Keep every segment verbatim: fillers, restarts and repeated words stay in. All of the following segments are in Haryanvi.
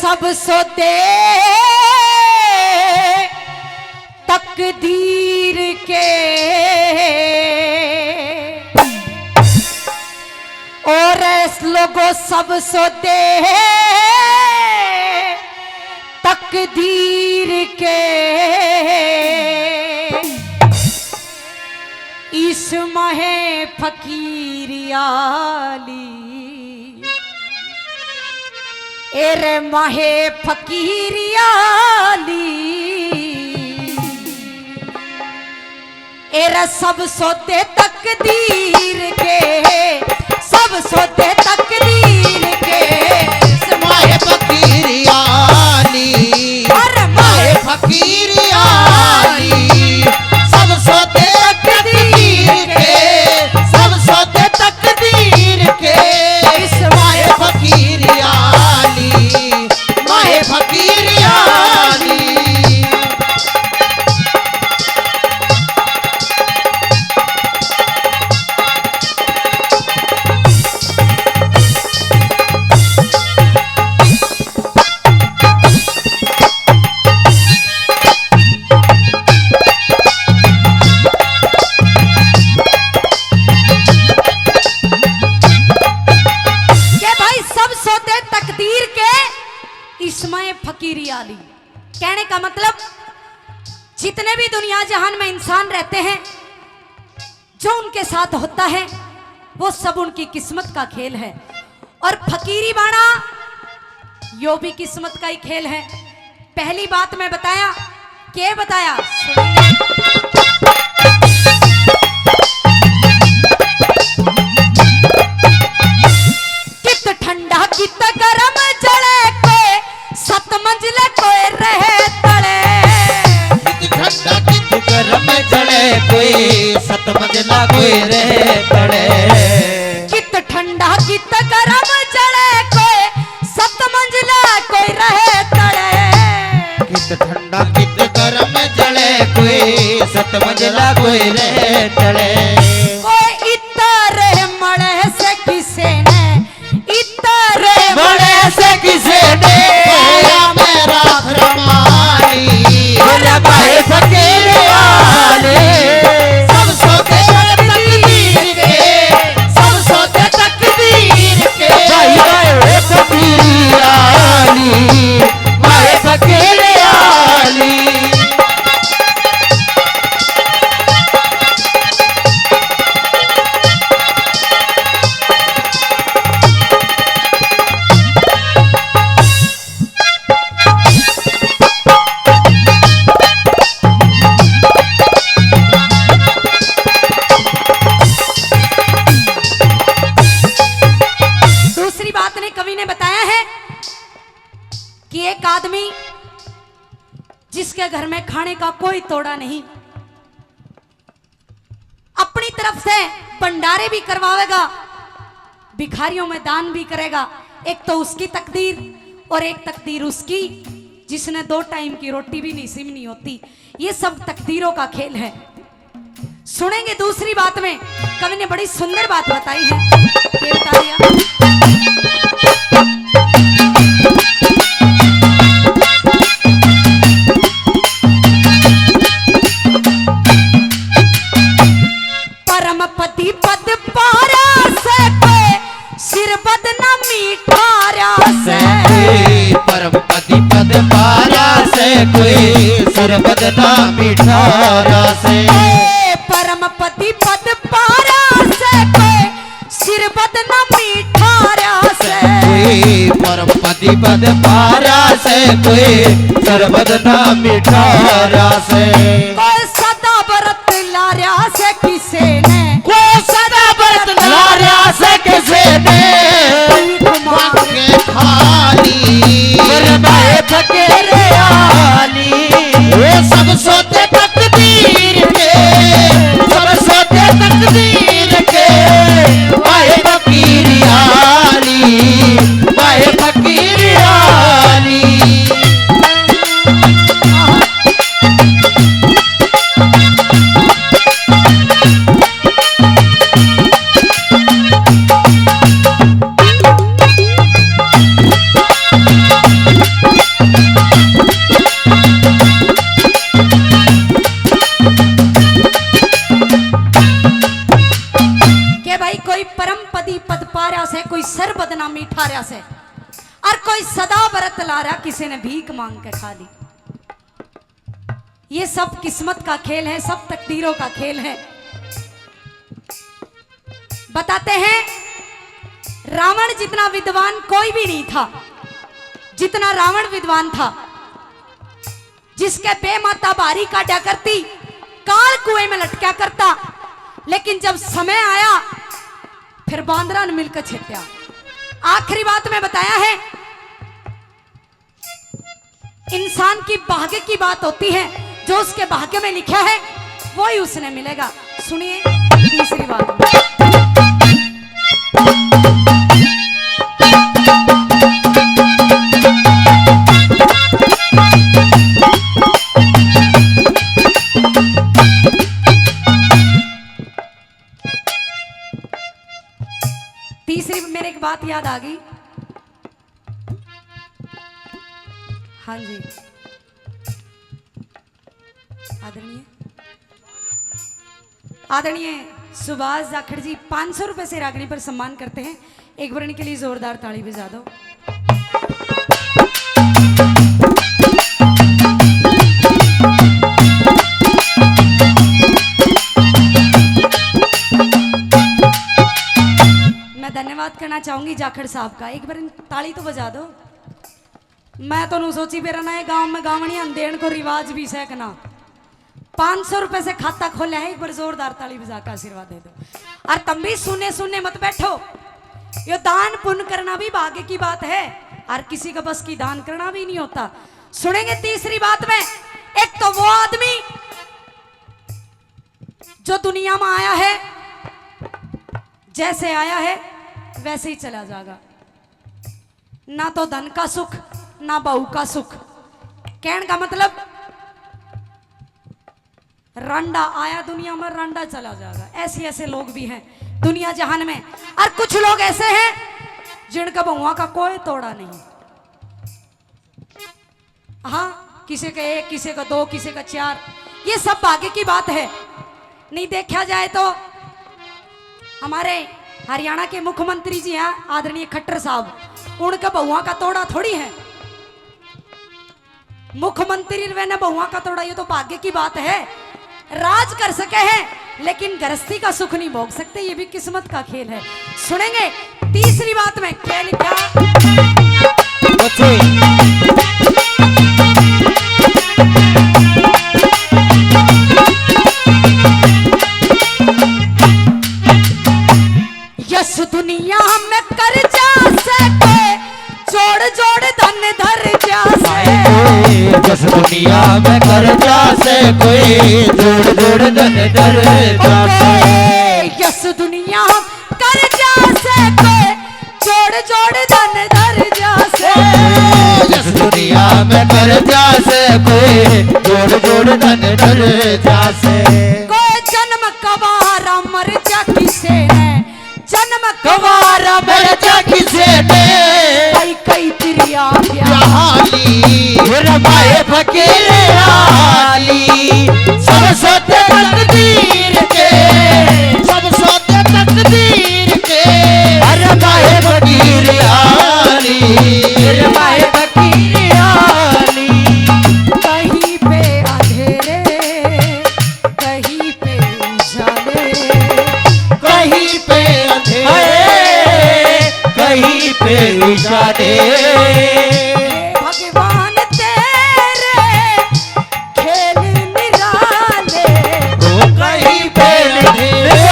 सब सौदे तकदीर के, और लोगों सब सौदे तकदीर के, इस माहे फकीर आली। ए रे माहे फकीर आली, ए रे सब सौदे तकदीर के, सब सौदे तकदीर के। माहे फकीर आली, अरे माहे फकीर आली, सब सौदे तकदीर के, सब सौदे तकदीर के, इस माहे फकीर आली, माहे फकीर आली। के भाई, सब सौदे तकदीर के, इस माहे फकीर आली। कहने का मतलब, जितने भी दुनिया जहान में इंसान रहते हैं, जो उनके साथ होता है, वो सब उनकी किस्मत का खेल है। और फकीरी बाणा, यो भी किस्मत का ही खेल है। पहली बात मैं बताया, के बताया? कित ठंडा कित गरम जले कोई, सत मंजिला कोई रहे तले। कित ठंडा कित गरम जले कोई, सत मंजिला कोई रहे तले। कित ठंडा कित गरम जले कोई, सत मंजिला कोई रहे तले। कित ठंडा कित गरम जले कोई, सत मंजिला कोई रहे तले। कोई इतर मले से किसे ने, इतर मले से किसे ने, आया मेरा फरमानी। बोले भाई फकीर आले। सब सौदे तकदीर के, सब सौदे तकदीर के। भाई, भाई, ए फकीर आली, भाई फकीर आली। दूसरी बात ने कवि ने बताया है कि एक आदमी जिसके घर में खाने का कोई तोड़ा नहीं, अपनी तरफ से भंडारे भी करवावेगा, भिखारियों में दान भी करेगा। एक तो उसकी तकदीर और एक तकदीर उसकी, जिसने दो टाइम की रोटी भी नसीब नहीं होती। ये सब तकदीरों का खेल है। सुनेंगे दूसरी बात में, कवि ने बड़ी सुंदर बात बताई है। ये बता दिया। परम पति पद पारा से कोई, सिर बदना मीठा रस। परम पति पद पारा से कोई, सिर बदना मीठा रस। ए, परम पति पद पारा से कोई, सिर बदना मीठा रस। कोई परम पति पद पारा से, कोई सिर बदना मीठा रस। कोई सदा व्रत लारा से किसे ने, कोई सदा व्रत लारा से किसे ने, भीख मांगे खाली। अरे भाई फकीर आली। वो सब सौदे तकदीर के, सब सौदे तकदीर के, माहे फकीर आली, माहे फकीर आली। क्या व्रत लारा, किसी ने भीख मांग के खा ली। ये सब किस्मत का खेल है, सब तकदीरों का खेल है। बताते हैं, रावण जितना विद्वान कोई भी नहीं था, जितना रावण विद्वान था, जिसके बेमाता भारी काटा करती, काल कुएं में लटका करता, लेकिन जब समय आया, फिर बांदरा ने मिलकर छेत्या। आखिरी बात में बताया है, इंसान की भाग्य की बात होती है, जो उसके भाग्य में लिखा है, वो ही उसने मिलेगा। सुनिए तीसरी बात। तीसरी, मेरे एक बात याद आ गई। हाँ जी, आदरणीय, आदरणीय सुभाष जाखड़ जी, पाँच सौ रुपए से रागनी पर सम्मान करते हैं। एक बार इनके लिए जोरदार ताली बजा दो। मैं धन्यवाद करना चाहूंगी जाखड़ साहब का, एक बार ताली तो बजा दो। मैं तो न्यू सोची, बेरा ना ये गांव में गावणिया देण को रिवाज भी सै के ना। पाँच सौ रुपए से खाता खोले है, एक बार जोरदार ताली बजा के आशीर्वाद दे दो। और तम भी सुने सुने मत बैठो, यो दान पुण्य करना भी भाग्य की बात है, और किसी का बस की दान करना भी नहीं होता। सुनेंगे तीसरी बात में, एक तो वो आदमी जो दुनिया में आया है, जैसे आया है वैसे ही चला जाएगा। ना तो धन का सुख, ना बहू का सुख। कहने का मतलब, रांडा आया दुनिया में, रांडा चला जाएगा। ऐसे ऐसे लोग भी हैं दुनिया जहान में। और कुछ लोग ऐसे हैं जिनका बहुआ का कोई तोड़ा नहीं। हाँ, किसी का एक, किसी का दो, किसी का चार, ये सब भाग्य की बात है। नहीं देखा जाए तो हमारे हरियाणा के मुख्यमंत्री जी हैं आदरणीय खट्टर साहब, उनके बहुआ का तोड़ा थोड़ी है। मुख्यमंत्री वे ने बहुआ का तोड़ा, ये तो भाग्य की बात है। राज कर सके हैं, लेकिन गृहस्थी का सुख नहीं भोग सकते, ये भी किस्मत का खेल है। सुनेंगे तीसरी बात में खेल क्या। बच्चे। यस दुनिया में कर्जा से कोई, जोड़ जोड़ धन धर जा से। हाय रे, यस दुनिया में कर्जा से कोई, जोड़ जोड़ धन धर जा से। यस दुनिया में कर्जा से कोई, जोड़ जोड़ धन धर जा से। यस दुनिया में कर्जा से कोई, जोड़ जोड़ धन धर जा से। कोई जन्म गवारा मर जा किसे ने, जन्म गवारा मर जा किसे ने। कई कई तिरिया ब्याह। ब्याह ली। मेरे भाई फकीर आली। सब सोते तकदीर के। सब सोते तकदीर के। अरे भाई फकीर आली। मेरे भाई फकीर आली। कहीं पे अंधेरे, कहीं पे उजाले, कहीं पे अंधेरे, कहीं पे उजाले। हे भगवान तेरे खेल निराले। ओ कहीं पे अंधेरे,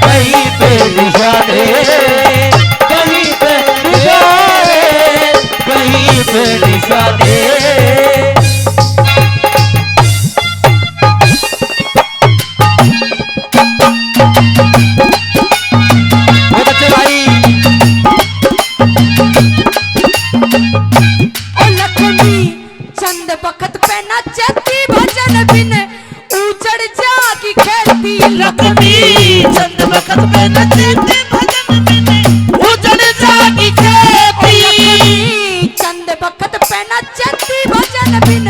कहीं पे उजाले, कहीं पे उजाले, कहीं पे निशाने। बहुत अच्छे भाई। ओ लक्ष्मी चंद बखत पे ना चेती भजन बिन, उजड़ जागी खेती। लक्ष्मी चंद बखत पे ना चेती भजन बिन, उजड़ जागी खेती। लक्ष्मी चंद बखत पे ना चेती भजन बिन,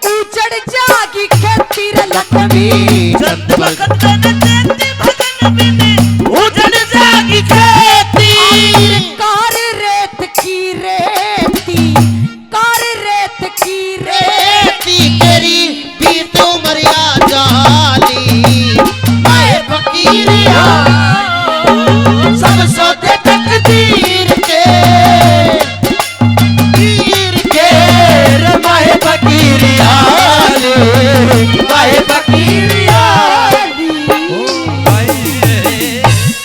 उजड़ जागी खेती रे लक्ष्मी। चंद बखत पे ना